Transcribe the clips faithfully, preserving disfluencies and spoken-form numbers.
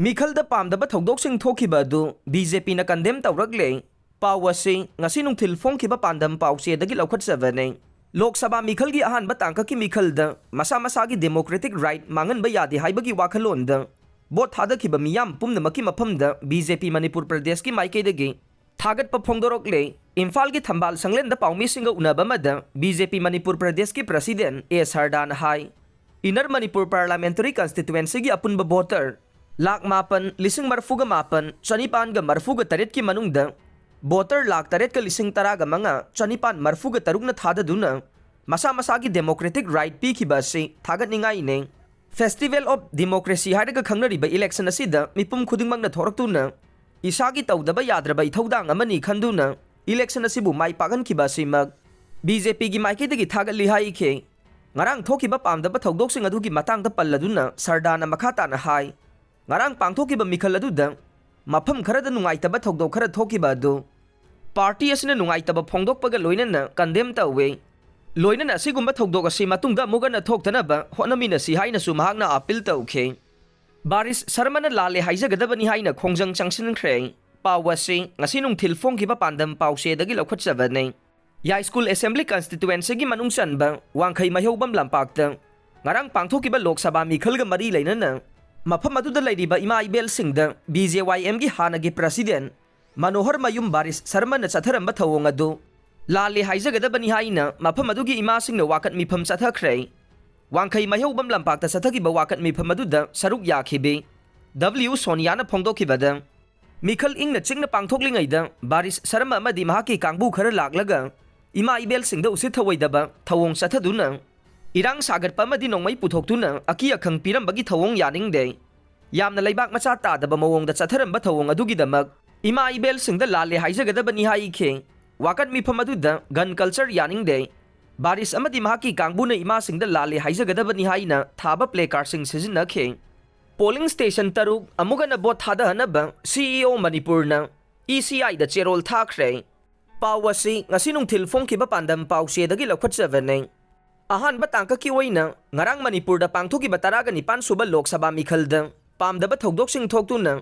ꯃꯤꯈꯜꯗ ꯄꯥꯝꯗꯕ ꯊꯧꯗꯣꯛꯁꯤꯡ ꯊꯣꯛꯈꯤꯕ ꯑꯗꯨ ꯕꯤ ꯖꯦ ꯄꯤꯅ ꯀꯟꯗꯦꯝ ꯇꯧꯔꯛꯂꯦ꯫ ꯄꯥꯎ ꯑꯁꯤ ꯉꯁꯤ ꯅꯨꯡꯊꯤꯜ ꯐꯣꯡꯈꯤꯕ ꯄꯥꯟꯗꯝ ꯄꯥꯎꯆꯦꯗꯒꯤ ꯂꯧꯈꯠꯆꯕꯅꯤ꯫ ꯂꯣꯛ ꯁꯚꯥ ꯃꯤꯈꯜꯒꯤ ꯑꯍꯥꯟꯕ ꯇꯥꯡꯀꯛꯀꯤ ꯃꯤꯈꯜꯗ ꯃꯁꯥ ꯃꯁꯥꯒꯤ ꯗꯦꯃꯣꯀ꯭ꯔꯦꯇꯤꯛ ꯔꯥꯏꯠ ꯃꯥꯡꯍꯟꯕ ꯌꯥꯗꯦ ꯍꯥꯏꯕꯒꯤ ꯋꯥꯈꯜꯂꯣꯟꯗ ꯚꯣꯠ ꯊꯥꯗꯈꯤꯕ ꯃꯤꯌꯥꯝ ꯄꯨꯝꯅꯃꯛꯀꯤ ꯃꯐꯝꯗ ꯕꯤ ꯖꯦ ꯄꯤ ꯃꯅꯤꯄꯨꯔ ꯄ꯭ꯔꯗꯦꯁꯀꯤ ꯃꯥꯏꯀꯩꯗꯒꯤ ꯊꯥꯒꯠꯄ ꯐꯣꯡꯗꯣꯔꯛꯂꯦ꯫ ꯏꯝꯐꯥꯜꯒꯤ ꯊꯝꯕꯥꯜ ꯁꯪꯂꯦꯟꯗ ꯄꯥꯎꯃꯤꯁꯤꯡꯒ ꯎꯅꯕ ꯑꯃꯗ ꯕꯤ ꯖꯦ ꯄꯤ ꯃꯅꯤꯄꯨꯔ ꯄ꯭ꯔꯗꯦꯁꯀꯤ ꯄ꯭ꯔꯁꯤꯗꯦꯟ ꯑꯦ ꯁꯔꯗꯥꯅ ꯍꯥꯏ, ꯏꯟꯅꯔ ꯃꯅꯤꯄꯨꯔ ꯄꯥꯔꯂꯥꯃꯦꯟꯇꯔꯤ ꯀꯟꯁꯇꯤꯇ꯭ꯋꯦꯟꯁꯤꯒꯤ ꯑꯄꯨꯟꯕ ꯚꯣꯇꯔ ꯂꯥꯈ ꯃꯥꯄꯟ, ꯂꯤꯁꯤꯡ ꯃꯔꯤꯐꯨꯒ ꯃꯥꯄꯟ, ꯆꯅꯤꯄꯥꯟꯒ ꯃꯔꯤꯐꯨꯒ ꯇꯔꯦꯠꯀꯤ ꯃꯅꯨꯡꯗ ꯚꯣꯇꯔ ꯂꯥꯈ ꯇꯔꯦꯠꯀ ꯂꯤꯁꯤꯡ ꯇꯔꯥꯒ ꯃꯉꯥ, ꯆꯅꯤꯄꯥꯟ ꯃꯔꯤꯐꯨꯒ ꯇꯔꯨꯛꯅ ꯊꯥꯗꯗꯨꯅ ꯃꯁꯥ ꯃꯁꯥꯒꯤ ꯗꯦꯃꯣꯀ꯭ꯔꯦꯇꯤꯛ ꯔꯥꯏꯠ ꯄꯤꯈꯤꯕ ꯑꯁꯤ ꯊꯥꯒꯠꯅꯤꯡꯉꯥꯏꯅꯤ꯫ Festival of Democracy ꯍꯥꯏꯔꯒ ꯈꯪꯅꯔꯤꯕ ꯏꯂꯦꯛꯁꯟ ꯑꯁꯤꯗ ꯃꯤꯄꯨꯝ ꯈꯨꯗꯤꯡꯃꯛꯅ ꯊꯣꯔꯛꯇꯨꯅ ꯏꯁꯥꯒꯤ ꯇꯧꯗꯕ ꯌꯥꯗ꯭ꯔꯕ ꯏꯊꯧꯗꯥꯡ ꯑꯃꯅꯤ ꯈꯟꯗꯨꯅ ꯏꯂꯦꯛꯁꯟ ꯑꯁꯤꯕꯨ ꯃꯥꯏ ꯄꯥꯛꯍꯟꯈꯤꯕ ꯑꯁꯤꯃꯛ ꯕꯤ ꯖꯦ ꯄꯤꯒꯤ ꯃꯥꯏꯀꯩꯗꯒꯤ ꯊꯥꯒꯠꯂꯤ ꯍꯥꯏꯈꯤ꯫ ꯉꯔꯥꯡ ꯊꯣꯛꯈꯤꯕ ꯄꯥꯝꯗꯕ ꯊꯧꯗꯣꯛꯁꯤꯡ ꯑꯗꯨꯒꯤ ꯃꯇꯥꯡꯗ ꯄꯜꯂꯗꯨꯅ ꯁꯔꯗꯥꯅ ꯃꯈꯥ ꯇꯥꯅ ꯍꯥꯏ, ꯉꯔꯥꯡ ꯄꯥꯡꯊꯣꯛꯈꯤꯕ ꯃꯤꯈꯜ ꯑꯗꯨꯗ ꯃꯐꯝ ꯈꯔꯗ ꯅꯨꯡꯉꯥꯏꯇꯕ ꯊꯧꯗꯣꯛ ꯈꯔ ꯊꯣꯛꯈꯤꯕ ꯑꯗꯨ ꯄꯥꯔꯇꯤ ꯑꯁꯤꯅ ꯅꯨꯡꯉꯥꯏꯇꯕ ꯐꯣꯡꯗꯣꯛꯄꯒ ꯂꯣꯏꯅꯅ ꯀꯟꯗꯦꯝ ꯇꯧꯏ꯫ ꯂꯣꯏꯅꯅ ꯑꯁꯤꯒꯨꯝꯕ ꯊꯧꯗꯣꯛ ꯑꯁꯤ ꯃꯇꯨꯡꯗ ꯑꯃꯨꯛ ꯍꯟꯅ ꯊꯣꯛꯇꯅꯕ ꯍꯣꯠꯅꯃꯤꯟꯅꯁꯤ ꯍꯥꯏꯅꯁꯨ ꯃꯍꯥꯛꯅ ꯑꯥꯄꯤꯜ ꯇꯧꯈꯤ꯫ ꯕꯥꯔꯤꯁ ꯁꯔꯃꯅ ꯂꯥꯜꯂꯦ ꯍꯥꯏꯖꯒꯗꯕꯅꯤ ꯍꯥꯏꯅ ꯈꯣꯡꯖꯪ ꯆꯪꯁꯤꯟꯈ꯭ꯔꯦ꯫ ꯄꯥꯎ ꯑꯁꯤ ꯉꯁꯤ ꯅꯨꯡꯊꯤꯜ ꯐꯣꯡꯈꯤꯕ ꯄꯥꯟꯗꯝ ꯄꯥꯎꯆꯦꯗꯒꯤ ꯂꯧꯈꯠꯆꯕꯅꯤ꯫ ꯌꯥꯏꯁ꯭ꯀꯨꯜ ꯑꯦꯁꯦꯝꯕ꯭ꯂꯤ ꯀꯟꯁꯇꯤꯇ꯭ꯋꯦꯟꯁꯤꯒꯤ ꯃꯅꯨꯡ ꯆꯟꯕ ꯋꯥꯡꯈꯩ ꯃꯩꯍꯧꯕꯝ ꯂꯝꯄꯥꯛꯇ ꯉꯔꯥꯡ ꯄꯥꯡꯊꯣꯛꯈꯤꯕ ꯂꯣꯛ ꯁꯚꯥ ꯃꯤꯈꯜꯒ ꯃꯔꯤ ꯂꯩꯅꯅ ꯃꯐꯝ ꯑꯗꯨꯗ ꯂꯩꯔꯤꯕ ꯏꯃꯥ ꯏꯕꯦꯜꯁꯤꯡꯗ ꯕꯤ ꯖꯦ ꯋꯥꯏ ꯑꯦꯝꯒꯤ ꯍꯥꯟꯅꯒꯤ ꯄ꯭ꯔꯁꯤꯗꯦꯟ ꯃꯅꯣꯍꯔ ꯃꯌꯨꯝ ꯕꯥꯔꯤꯁ ꯁꯔꯃꯅ ꯆꯠꯊꯔꯝꯕ ꯊꯧꯑꯣꯡ ꯑꯗꯨ ꯂꯥꯜꯂꯦ ꯍꯥꯏꯖꯒꯗꯕꯅꯤ ꯍꯥꯏꯅ ꯃꯐꯝ ꯑꯗꯨꯒꯤ ꯏꯃꯥꯁꯤꯡꯅ ꯋꯥꯀꯠ ꯃꯤꯐꯝ ꯆꯠꯊꯈ꯭ꯔꯦ꯫ ꯋꯥꯡꯈꯩ ꯃꯩꯍꯧꯕꯝ ꯂꯝꯄꯥꯛꯇ ꯆꯠꯊꯈꯤꯕ ꯋꯥꯀꯠ ꯃꯤꯐꯝ ꯑꯗꯨꯗ ꯁꯔꯨꯛ ꯌꯥꯈꯤꯕꯤ ꯗꯕ꯭ꯂꯤꯎ ꯁꯣꯅꯤꯌꯥꯅ ꯐꯣꯡꯗꯣꯛꯈꯤꯕꯗ, ꯃꯤꯈꯜ ꯏꯪꯅ ꯆꯤꯛꯅ ꯄꯥꯡꯊꯣꯛꯂꯤꯉꯩꯗ ꯕꯥꯔꯤꯁ ꯁꯔꯃ ꯑꯃꯗꯤ ꯃꯍꯥꯛꯀꯤ ꯀꯥꯡꯕꯨ ꯈꯔ ꯂꯥꯛꯂꯒ ꯏꯃꯥ ꯏꯕꯦꯜꯁꯤꯡꯗ ꯎꯁꯤꯠ ꯊꯑꯣꯏꯗꯕ ꯊꯧꯑꯣꯡ ꯆꯠꯊꯗꯨꯅ ꯏꯔꯥꯡ ꯁꯥꯒꯠꯄ ꯑꯃꯗꯤ ꯅꯣꯡꯃꯩ ꯄꯨꯊꯣꯛꯇꯨꯅ ꯑꯀꯤ ꯑꯈꯪ ꯄꯤꯔꯝꯕꯒꯤ ꯊꯧꯑꯣꯡ ꯌꯥꯅꯤꯡꯗꯦ꯫ ꯌꯥꯝꯅ ꯂꯩꯕꯥꯛ ꯃꯆꯥ ꯇꯥꯗꯕ ꯃꯑꯣꯡꯗ ꯆꯠꯊꯔꯝꯕ ꯊꯧꯑꯣꯡ ꯑꯗꯨꯒꯤꯗꯃꯛ ꯏꯃꯥ ꯏꯕꯦꯜꯁꯤꯡꯗ ꯂꯥꯜꯂꯦ ꯍꯥꯏꯖꯒꯗꯕꯅꯤ ꯍꯥꯏꯈꯤ꯫ ꯋꯥꯀꯠ ꯃꯤꯐꯝ ꯑꯗꯨꯗ gun culture ꯌꯥꯅꯤꯡꯗꯦ, ꯕꯥꯔꯤꯁ ꯑꯃꯗꯤ ꯃꯍꯥꯛꯀꯤ ꯀꯥꯡꯕꯨꯅ ꯏꯃꯥꯁꯤꯡꯗ ꯂꯥꯜꯂꯦ ꯍꯥꯏꯖꯒꯗꯕꯅꯤ ꯍꯥꯏꯅ ꯊꯥꯕ placardꯁꯤꯡ ꯁꯤꯖꯤꯟꯅꯈꯤ꯫ ꯄꯣꯂꯤꯡ ꯁ꯭ꯇꯦꯁꯟ ꯇꯔꯨꯛ ꯑꯃꯨꯛ ꯍꯟꯅ ꯚꯣꯠ ꯊꯥꯗꯍꯟꯅꯕ ꯁꯤ ꯏ ꯑꯣ ꯃꯅꯤꯄꯨꯔꯅ ꯏ ꯁꯤ ꯑꯥꯏꯗ ꯆꯦꯔꯣꯜ ꯊꯥꯈ꯭ꯔꯦ꯫ ꯄꯥꯎ ꯑꯁꯤ ꯉꯁꯤ ꯅꯨꯡꯊꯤꯜ ꯐꯣꯡꯈꯤꯕ ꯄꯥꯟꯗꯝ ꯄꯥꯎꯆꯦꯗꯒꯤ ꯂꯧꯈꯠꯆꯕꯅꯤ꯫ ꯑꯍꯥꯟꯕ ꯇꯥꯡꯀꯛꯀꯤ ꯑꯣꯏꯅ ꯉꯔꯥꯡ ꯃꯅꯤꯄꯨꯔꯗ ꯄꯥꯡꯊꯣꯛꯈꯤꯕ ꯇꯔꯥꯒ ꯅꯤꯄꯥꯟ ꯁꯨꯕ ꯂꯣꯛ ꯁꯚꯥ ꯃꯤꯈꯜꯗ ꯄꯥꯝꯗꯕ ꯊꯧꯗꯣꯛꯁꯤꯡ ꯊꯣꯛꯇꯨꯅ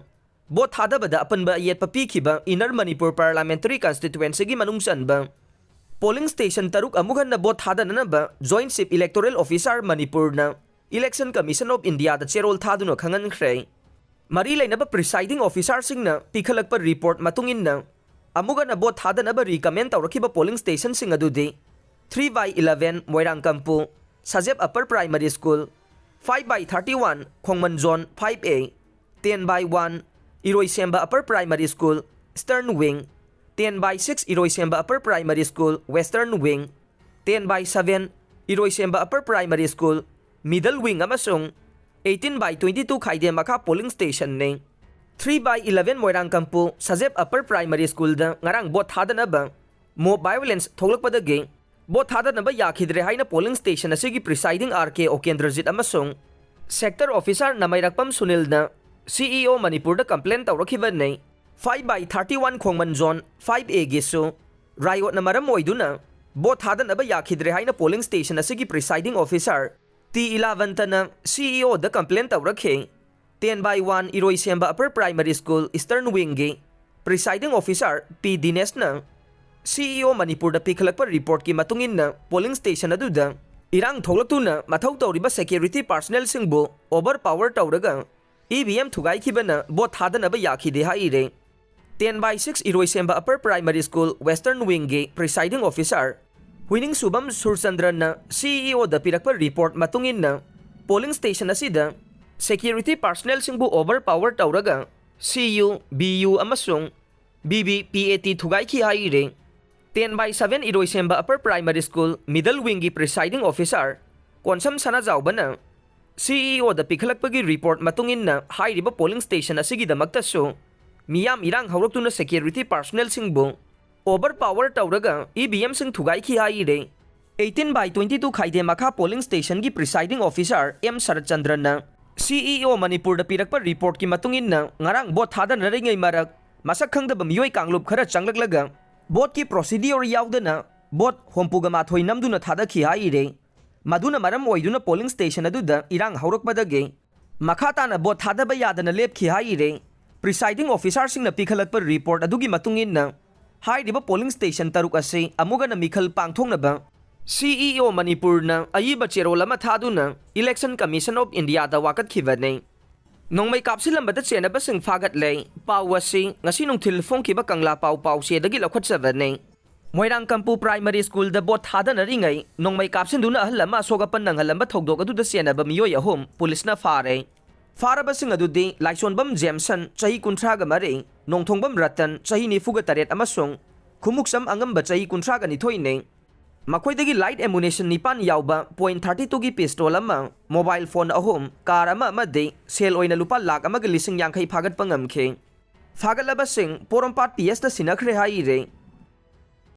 ꯚꯣꯠ ꯊꯥꯗꯕꯗ ꯑꯄꯟꯕ ꯑꯌꯦꯠꯄ ꯄꯤꯈꯤꯕ ꯏꯟꯅꯔ ꯃꯅꯤꯄꯨꯔ ꯄꯥꯔꯂꯥꯃꯦꯟꯇꯔꯤ ꯀꯟꯁꯇꯤꯇ꯭ꯋꯦꯟꯁꯤꯒꯤ ꯃꯅꯨꯡ ꯆꯟꯕ ꯄꯣꯂꯤꯡ ꯁ꯭ꯇꯦꯁꯟ ꯇꯔꯨꯛ ꯑꯃꯨꯛ ꯍꯟꯅ ꯚꯣꯠ ꯊꯥꯗꯅꯅꯕ ꯖꯣꯏꯟꯠ ꯆꯤꯐ ꯏꯂꯦꯛꯇꯣꯔꯦꯜ ꯑꯣꯐꯤꯁꯥꯔ ꯃꯅꯤꯄꯨꯔꯅ ꯏꯂꯦꯛꯁꯟ ꯀꯃꯤꯁꯟ ꯑꯣꯐ ꯏꯟꯗꯤꯌꯥꯗ ꯆꯦꯔꯣꯜ ꯊꯥꯗꯨꯅ ꯈꯪꯍꯟꯈ꯭ꯔꯦ꯫ ꯃꯔꯤ ꯂꯩꯅꯕ ꯄ꯭ꯔꯤꯁꯥꯏꯗꯤꯡ ꯑꯣꯐꯤꯁꯥꯔꯁꯤꯡꯅ ꯄꯤꯈꯠꯂꯛꯄ ꯔꯤꯄꯣꯔꯠ ꯃꯇꯨꯡ ꯏꯟꯅ ꯑꯃꯨꯛ ꯍꯟꯅ ꯚꯣꯠ ꯊꯥꯗꯅꯕ ꯔꯤꯀꯃꯦꯟ ꯇꯧꯔꯛꯈꯤꯕ ꯄꯣꯂꯤꯡ ꯁ꯭ꯇꯦꯁꯟꯁꯤꯡ ꯑꯗꯨꯗꯤ three by eleven Moirangkampu Sajeb upper primary school, five by thirty one Khongman zone five A, ten by one ꯏꯔꯣꯏꯁꯦꯝꯕ upper primary school eastern wing, ten by six ꯏꯔꯣꯏꯁꯦꯝꯕ upper primary school western wing, ten by seven ꯏꯔꯣꯏꯁꯦꯝꯕ upper primary school middle wing ꯑꯃꯁꯨꯡ eighteen by twenty two ꯈꯥꯏꯗꯦꯝ ꯃꯈꯥ polling ꯁ꯭ꯇꯦꯁꯟꯅꯤ꯫ Three by eleven Moirangkampu Sajeb upper primary ꯁ꯭ꯀꯨꯜꯗ ꯉꯔꯥꯡ vote ꯊꯥꯗꯅꯕ mob violence ꯊꯣꯛꯂꯛꯄꯗꯒꯤ ꯚꯣꯠ ꯊꯥꯗꯅꯕ ꯌꯥꯈꯤꯗ꯭ꯔꯦ ꯍꯥꯏꯅ ꯄꯣꯂꯤꯡ ꯁ꯭ꯇꯦꯁꯟ ꯑꯁꯤꯒꯤ ꯄ꯭ꯔꯤꯁꯥꯏꯗꯤꯡ ꯑꯥꯔ ꯀꯦ ꯑꯣꯀꯦꯟꯗ꯭ꯔꯖꯤꯠ ꯑꯃꯁꯨꯡ ꯁꯦꯛꯇꯔ ꯑꯣꯐꯤꯁꯥꯔ ꯅꯃꯩꯔꯛꯄꯝ ꯁꯨꯅꯤꯜꯅ ꯁꯤꯏꯑꯣ ꯃꯅꯤꯄꯨꯔꯗ ꯀꯝꯄ꯭ꯂꯦꯟ ꯇꯧꯔꯛꯈꯤꯕꯅꯤ꯫ Five by thirty one Khongman zone five ꯑꯦꯒꯤꯁꯨ ꯔꯥꯏꯌꯣꯠꯅ ꯃꯔꯝ ꯑꯣꯏꯗꯨꯅ ꯚꯣꯠ ꯊꯥꯗꯅꯕ ꯌꯥꯈꯤꯗ꯭ꯔꯦ ꯍꯥꯏꯅ ꯄꯣꯂꯤꯡ ꯁ꯭ꯇꯦꯁꯟ ꯑꯁꯤꯒꯤ ꯄ꯭ꯔꯤꯁꯥꯏꯗꯤꯡ ꯑꯣꯐꯤꯁꯥꯔ ꯇꯤ ꯏꯂꯥꯕꯟꯇꯅ ꯁꯤꯏꯑꯣꯗ ꯀꯝꯄ꯭ꯂꯦꯟ ꯇꯧꯔꯛꯈꯤ꯫ ꯇꯦꯟ ꯕꯥꯏ ꯋꯥꯟ ꯏꯔꯣꯏꯁꯦꯝꯕ ꯑꯄꯔ ꯄ꯭ꯔꯥꯏꯃꯔꯤ ꯁ꯭ꯀꯨꯜ ꯏꯁꯇꯔꯟ ꯋꯤꯡꯒꯤ ꯄ꯭ꯔꯤꯁꯥꯏꯗꯤꯡ ꯑꯣꯐꯤꯁꯥꯔ ꯄꯤ ꯗꯤꯅꯦꯁꯅ ꯁꯤꯏꯑꯣ ꯃꯅꯤꯄꯨꯔꯗ ꯄꯤꯈꯠꯂꯛꯄ ꯔꯤꯄꯣꯔꯠꯀꯤ ꯃꯇꯨꯡ ꯏꯟꯅ ꯄꯣꯂꯤꯡ ꯁ꯭ꯇꯦꯁꯟ ꯑꯗꯨꯗ ꯏꯔꯥꯡ ꯊꯣꯛꯂꯛꯇꯨꯅ ꯃꯊꯧ ꯇꯧꯔꯤꯕ ꯁꯦꯀ꯭ꯌꯨꯔꯤꯇꯤ ꯄꯥꯔꯁꯅꯦꯜꯁꯤꯡꯕꯨ ꯑꯣꯚꯔ ꯄꯥꯋꯔ ꯇꯧꯔꯒ ꯏ ꯚꯤ ꯑꯦꯝ ꯊꯨꯒꯥꯏꯈꯤꯕꯅ ꯚꯣꯠ ꯊꯥꯗꯅꯕ ꯌꯥꯈꯤꯗꯦ ꯍꯥꯏꯔꯦ꯫ ꯇꯦꯟ ꯕꯥꯏ ꯁꯤꯛꯁ ꯏꯔꯣꯏꯁꯦꯝꯕ ꯑꯄꯔ ꯄ꯭ꯔꯥꯏꯃꯔꯤ ꯁ꯭ꯀꯨꯜ ꯋꯦꯁꯇꯔꯟ ꯋꯤꯡꯒꯤ ꯄ꯭ꯔꯤꯁꯥꯏꯗꯤꯡ ꯑꯣꯐꯤꯁꯥꯔ ꯍꯨꯏꯅꯤꯡꯁꯨꯕꯝ ꯁꯨꯔꯆꯟꯗ꯭ꯔꯟꯅ ꯁꯤꯏꯑꯣꯗ ꯄꯤꯔꯛꯄ ꯔꯤꯄꯣꯔꯠ ꯃꯇꯨꯡ ꯏꯟꯅ ꯄꯣꯂꯤꯡ ꯁ꯭ꯇꯦꯁꯟ ꯑꯁꯤꯗ ꯁꯦꯀ꯭ꯌꯨꯔꯤꯇꯤ ꯄꯥꯔꯁꯅꯦꯜꯁꯤꯡꯕꯨ ꯑꯣꯚꯔ ꯄꯥꯋꯔ ꯇꯧꯔꯒ ꯁꯤ ꯌꯨ, ꯕꯤ ꯌꯨ ꯑꯃꯁꯨꯡ V V P A T ꯊꯨꯒꯥꯏꯈꯤ ꯍꯥꯏꯔꯦ꯫ ꯇꯦꯟ ꯕꯥꯏ ꯁꯚꯦꯟ ꯏꯔꯣꯏꯁꯦꯝꯕ ꯑꯄꯔ ꯄ꯭ꯔꯥꯏꯃꯔꯤ ꯁ꯭ꯀꯨꯜ ꯃꯤꯗꯜ ꯋꯤꯡꯒꯤ ꯄ꯭ꯔꯤꯁꯥꯏꯗꯤꯡ ꯑꯣꯐꯤꯁꯥꯔ ꯀꯣꯟꯁꯝ ꯁꯅꯥꯖꯥꯎꯕꯅ ꯁꯤꯏꯑꯣꯗ ꯄꯤꯈꯠꯂꯛꯄꯒꯤ ꯔꯤꯄꯣꯔꯠ ꯃꯇꯨꯡ ꯏꯟꯅ ꯍꯥꯏꯔꯤꯕ ꯄꯣꯂꯤꯡ ꯁ꯭ꯇꯦꯁꯟ ꯑꯁꯤꯒꯤꯗꯃꯛꯇꯁꯨ ꯃꯤꯌꯥꯝ ꯏꯔꯥꯡ ꯍꯧꯔꯛꯇꯨꯅ ꯁꯦꯀ꯭ꯌꯨꯔꯤꯇꯤ ꯄꯥꯔꯁꯅꯦꯜꯁꯤꯡꯕꯨ ꯑꯣꯚꯔ ꯄꯥꯋꯔ ꯇꯧꯔꯒ ꯏ ꯚꯤ ꯑꯦꯝꯁꯤꯡ ꯊꯨꯒꯥꯏꯈꯤ ꯍꯥꯏꯔꯦ꯫ ꯑꯩꯠꯇꯤꯟ ꯕꯥꯏ ꯇ꯭ꯋꯦꯟꯇꯤ ꯇꯨ ꯈꯥꯏꯗꯦꯝ ꯃꯈꯥ ꯄꯣꯂꯤꯡ ꯁ꯭ꯇꯦꯁꯟꯒꯤ ꯄ꯭ꯔꯤꯁꯥꯏꯗꯤꯡ ꯑꯣꯐꯤꯁꯥꯔ ꯑꯦꯝ ꯁꯔꯠꯆꯟꯗ꯭ꯔꯅ ꯁꯤꯏꯑꯣ ꯃꯅꯤꯄꯨꯔꯗ ꯄꯤꯔꯛꯄ ꯔꯤꯄꯣꯔꯠꯀꯤ ꯃꯇꯨꯡ ꯏꯟꯅ ꯉꯔꯥꯡ ꯚꯣꯠ ꯊꯥꯗꯅꯔꯤꯉꯩ ꯃꯔꯛ ꯃꯁꯛ ꯈꯪꯗꯕ ꯃꯤꯑꯣꯏ ꯀꯥꯡꯂꯨꯞ ꯈꯔ ꯆꯪꯂꯛꯂꯒ ꯚꯣꯠꯀꯤ ꯄ꯭ꯔꯣꯁꯤꯗꯤꯌꯣꯔ ꯌꯥꯎꯗꯅ ꯚꯣꯠ ꯍꯨꯝꯐꯨꯒ ꯃꯥꯊꯣꯏ ꯅꯝꯗꯨꯅ ꯊꯥꯗꯈꯤ ꯍꯥꯏꯔꯦ꯫ ꯃꯗꯨꯅ ꯃꯔꯝ ꯑꯣꯏꯗꯨꯅ ꯄꯣꯂꯤꯡ ꯁ꯭ꯇꯦꯁꯟ ꯑꯗꯨꯗ ꯏꯔꯥꯡ ꯍꯧꯔꯛꯄꯗꯒꯤ ꯃꯈꯥ ꯇꯥꯅ ꯚꯣꯠ ꯊꯥꯗꯕ ꯌꯥꯗꯅ ꯂꯦꯞꯈꯤ ꯍꯥꯏꯔꯦ꯫ Presiding officerꯁꯤꯡꯅ ꯄꯤꯈꯠꯂꯛꯄ report ꯑꯗꯨꯒꯤ ꯃꯇꯨꯡ ꯏꯟꯅ, ꯍꯥꯏꯔꯤꯕ polling station ꯇꯔꯨꯛ ꯑꯁꯤ ꯑꯃꯨꯛ ꯍꯟꯅ ꯃꯤꯈꯜ ꯄꯥꯡꯊꯣꯛꯅꯕ CEO ꯃꯅꯤꯄꯨꯔꯅ ꯑꯏꯕ ꯆꯦꯔꯣꯜ ꯑꯃ ꯊꯥꯗꯨꯅ Election Commission of Indiaꯗ ꯋꯥꯀꯠꯈꯤꯕꯅꯤ꯫ ꯅꯣꯡꯃꯩ ꯀꯥꯞꯁꯤꯜꯂꯝꯕꯗ ꯆꯦꯟꯅꯕꯁꯤꯡ ꯐꯥꯒꯠꯂꯦ꯫ ꯄꯥꯎ ꯑꯁꯤ ꯉꯁꯤ ꯅꯨꯡꯊꯤꯜ ꯐꯣꯡꯈꯤꯕ ꯀꯪꯂꯥ ꯄꯥꯎ ꯄꯥꯎꯆꯦꯗꯒꯤ ꯂꯧꯈꯠꯆꯕꯅꯤ꯫ ꯃꯣꯏꯔꯥꯡꯀꯝꯄꯨ Primary Schoolꯗ ꯚꯣꯠ ꯊꯥꯗꯅꯔꯤꯉꯩ ꯅꯣꯡꯃꯩ ꯀꯥꯞꯁꯤꯟꯗꯨꯅ ꯑꯍꯜ ꯑꯃ ꯑꯁꯣꯛ ꯑꯄꯟ ꯅꯪꯍꯜꯂꯝꯕ ꯊꯧꯗꯣꯛ ꯑꯗꯨꯗ ꯆꯦꯟꯅꯕ ꯃꯤꯑꯣꯏ ꯑꯍꯨꯝ ꯄꯨꯂꯤꯁꯅ ꯐꯥꯔꯦ꯫ ꯐꯥꯔꯕꯁꯤꯡ ꯑꯗꯨꯗꯤ ꯂꯥꯏꯁꯣꯟꯕꯝ ꯖꯦꯝꯁꯟ, ꯆꯍꯤ ꯀꯨꯟꯊ꯭ꯔꯥꯒ ꯃꯔꯤ, ꯅꯣꯡꯊꯣꯡꯕꯝ ꯔꯇꯟ, ꯆꯍꯤ ꯅꯤꯐꯨꯒ ꯇꯔꯦꯠ, ꯑꯃꯁꯨꯡ ꯈꯨꯃꯨꯛꯆꯝ ꯑꯉꯝꯕ, ꯆꯍꯤ ꯀꯨꯟꯊ꯭ꯔꯥꯒ ꯅꯤꯊꯣꯏꯅꯤ꯫ ꯃꯈꯣꯏꯗꯒꯤ light ammunition ꯅꯤꯄꯥꯟ ꯌꯥꯎꯕ point thirty twoꯒꯤ pistol ꯑꯃ, mobile phone ꯑꯍꯨꯝ, car ꯑꯃ ꯑꯃꯗꯤ ꯁꯦꯜ ꯑꯣꯏꯅ ꯂꯨꯄꯥ ꯂꯥꯈ ꯑꯃꯒ ꯂꯤꯁꯤꯡ ꯌꯥꯡꯈꯩ ꯐꯥꯒꯠꯄ ꯉꯝꯈꯤ꯫ ꯐꯥꯒꯠꯂꯕꯁꯤꯡ ꯄꯣꯔꯣꯝꯄꯥꯠ PSꯇ ꯁꯤꯟꯅꯈ꯭ꯔꯦ ꯍꯥꯏꯔꯦ꯫